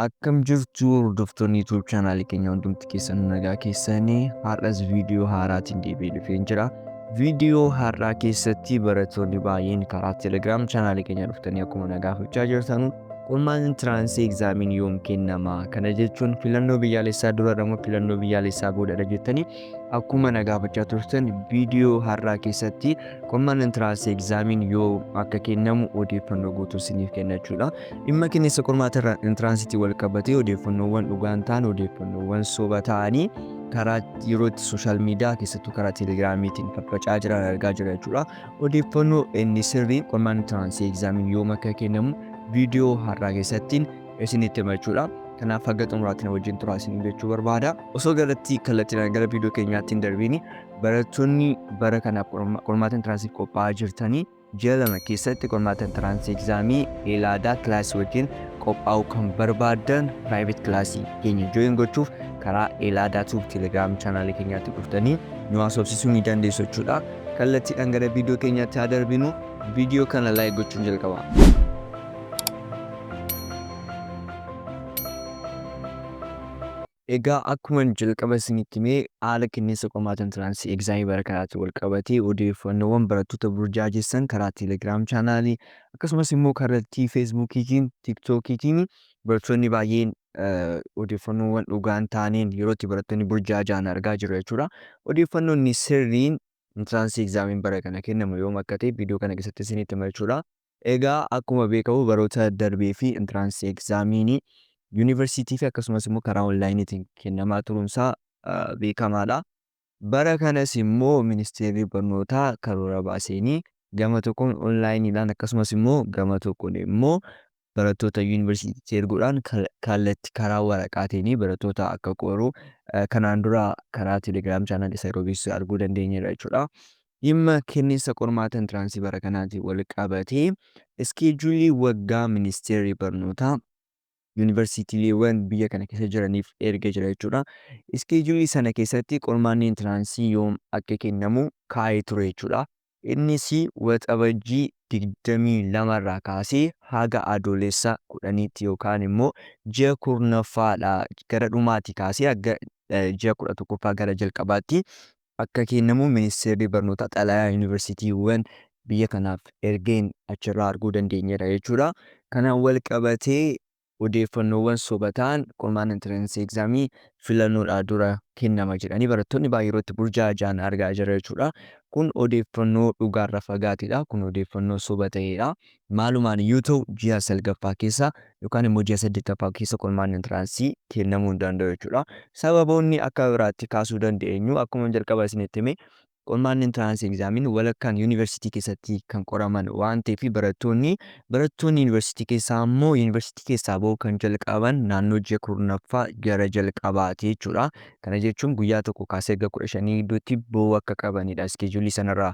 Akkam jirtu hordoftoonni YouTube chaanaalii keenya hundumti keessan nagaa keessanii har'as viidiyoo haaraatiin deebi'ee dhufeen jira. Viidiyoo har'aa keessatti barattoonni baay'een karaa Telegram chaanaalii keenya dhuftanii akkuma na gaafachaa jirtan qormaatni entiraansii egzaamiin yoom kennama? Kana jechuun filannoo biyyaalessaa duradha moo filannoo biyyaalessaa boodadha jettanii akkuma na gaafachaa turtan viidiyoo har'aa keessatti qormaatni entiraansii egzaamiin yoom akka kennamu odeeffannoo guutuu isiniif kenna jechuudha. Dhimma kenniinsa qormaata entiraansiitiin wal qabatee odeeffannoowwan dhugaan ta'an odeeffannoowwan soba ta'anii karaa yeroo itti sooshaal miidiyaa keessattuu karaa teelegiraamiitiin faffaca'aa jiran argaa jira jechuudha. Odeeffannoo inni sirriin qormaatni entiraansii egzaamiin yoom akka kennamu viidiyoo har'aa keessattiin isinitti hima jechuudha. Kanaaf haga xumuraatti na wajjin turaa isiniin jechuu barbaada. Osoo garatti kallattiidhaan gara viidiyoo keenyaatti hin darbiin barattoonni bara kanaaf qormaata entiraansiif qophaa'aa jirtanii ji'a 2 keessatti qormaata entiraansii egzaamii Eelaadaa kilaasii wajjin qophaa'uu kan barbaaddan private kilaasii keenya join gochuuf karaa Eelaadaa Tube Telegram chaanaalii keenyaatti dhuftanii nu haasofsiisuu ni dandeessu jechuudha. Kallattiidhaan gara viidiyoo keenyaatti haa darbinu. Viidiyoo kana like gochuun jalqabaa. Egaa akkuman jalqaba isinitti hime haala kenniinsa qormaata entiraansii egzaamii bara kanaatiin wal qabatee odeeffannoowwan barattoota burjaajessan karaa Telegram chaanaalii akkasumas immoo kallattii Feesbuukiitiin Tiktookiitiin barattoonni baay'een odeeffannoowwan dhugaa hin taaneen yeroo itti barattoonni burjaaja'an argaa jirra jechuudha. Odeeffannoon inni sirriin entiraansii egzaamiin bara kana kennamu yoom akka ta'e viidiyoo kana keessatti isinitti hima jechuudha. Egaa akkuma beekamu baroota darbee fi entrance examiin yuunivarsiitii fi akkasumas immoo karaa onlaayiniitiin kennamaa turuunsaa beekamaadha. Bara kanas immoo ministeerri barnootaa karoora baaseenii gama tokkoon onlaayiniidhaan akkasumas immoo gama tokkoon immoo barattoota yuunivarsiitiitti erguudhaan kallatti karaa waraqaatiin barattoota akka qoru kanaan dura karaa telegiraam chaanal isa yeroo beeksisu arguu dandeenyeerra jechuudha. Dhimma kenniinsa qormaata intiraansii bara kanaatiin wal qabatee iskeejuulii waggaa ministeerri barnootaa yuunivarsiitiileewwan biyya kana keessa jiraniif ergee jira jechuudha. Iskeejuulii sana keessatti qormaanni intiraansii yoom akka kennamu kaa'ee ture jechuudha. Innis Waxabajjii 22 irraa kaasee haga Adoolessa 10tti yookaan immoo ji'a 10ffaadha gara dhumaatii kaasee haga ji'a 11ffaa gara jalqabaatti akka kennamu Ministeerri Barnootaa xalayaa yuunivarsiitiiwwan biyya kanaaf ergeen achirraa arguu dandeenyeera jechuudha. Kanaan wal qabatee odeeffannoowwan soba ta'an qormaanni entrance exam filannoodhaa dura kennama jedhanii barattoonni baay'ee yeroo itti burjaaja'an argaa jirra jechuudha. Kun odeeffannoo dhugaarra fagaatedha. Kun odeeffannoo soba ta'edha. Maalumaan iyyuu ta'u ji'a salgaffaa keessa yookaan immoo ji'a saddeettaffaa keessa qormaanni entiraansii kennamuu hin danda'u jechuudha. Sababoonni akka biraatti kaasuu dandeenyu akkuma jalqaba isinitti hime Qormaanni entrance examin walakkaan yuunivarsiitii keessatti kan qoraman waan ta'eef barattoonni barattoonni yuunivarsiitii keessaa ammoo yuunivarsiitii keessaa ba'uu kan jalqaban naannoo ji'a 10ffaa gara jalqabaati jechuudha. Kana jechuun guyyaa tokko kaasee hanga 15 gidduutti ba'uu akka qabanidha iskeejuulii sanarraa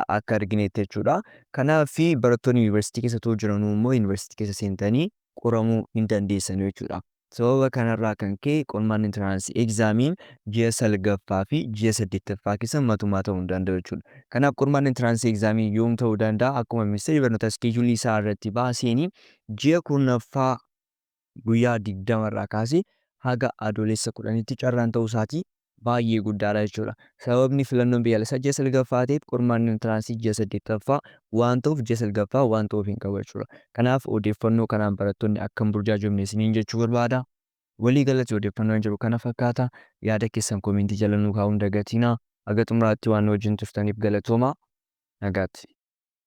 akka arginetti jechuudha. Kanaaf barattoonni yuunivarsiitii keessa otoo jiranuu immoo yuunivarsiitii keessa seentanii qoramuu hin dandeessanu jechuudha. Sababa kanarraa kan ka'e qormaanni entrance examiin ji'a salgaffaa fi ji'a saddeettaffaa keessa matumaa ta'uu hin danda'u jechuudha. Kanaaf qormaanni entrance examiin yoom ta'uu danda'a? Akkuma ministeerri barnootaa iskeejuulii isaa irratti baaseen ji'a 10ffaa guyyaa 20 irraa kaasee haga Adoolessa 10tti carraan ta'uu isaatii baay'ee guddaadha jechuudha. Sababni filannoon biyyaalessaa ji'a salgaffaa ta'eef qormaanni intiraansii ji'a saddeettaffaa waan ta'uuf ji'a salgaffaa waan ta'uuf hin qabu jechuudha. Kanaaf odeeffannoo kanaan barattoonni akka hin burjaajofne isiniin jechuu barbaada. Walii galatti odeeffannoon jiru kana fakkaata. Yaada keessan koomeentii jala nuu kaa'uu hin dagatinaa. Haga xumuraatti waan nu wajjin turtaniif galatoomaa. Nagaatti.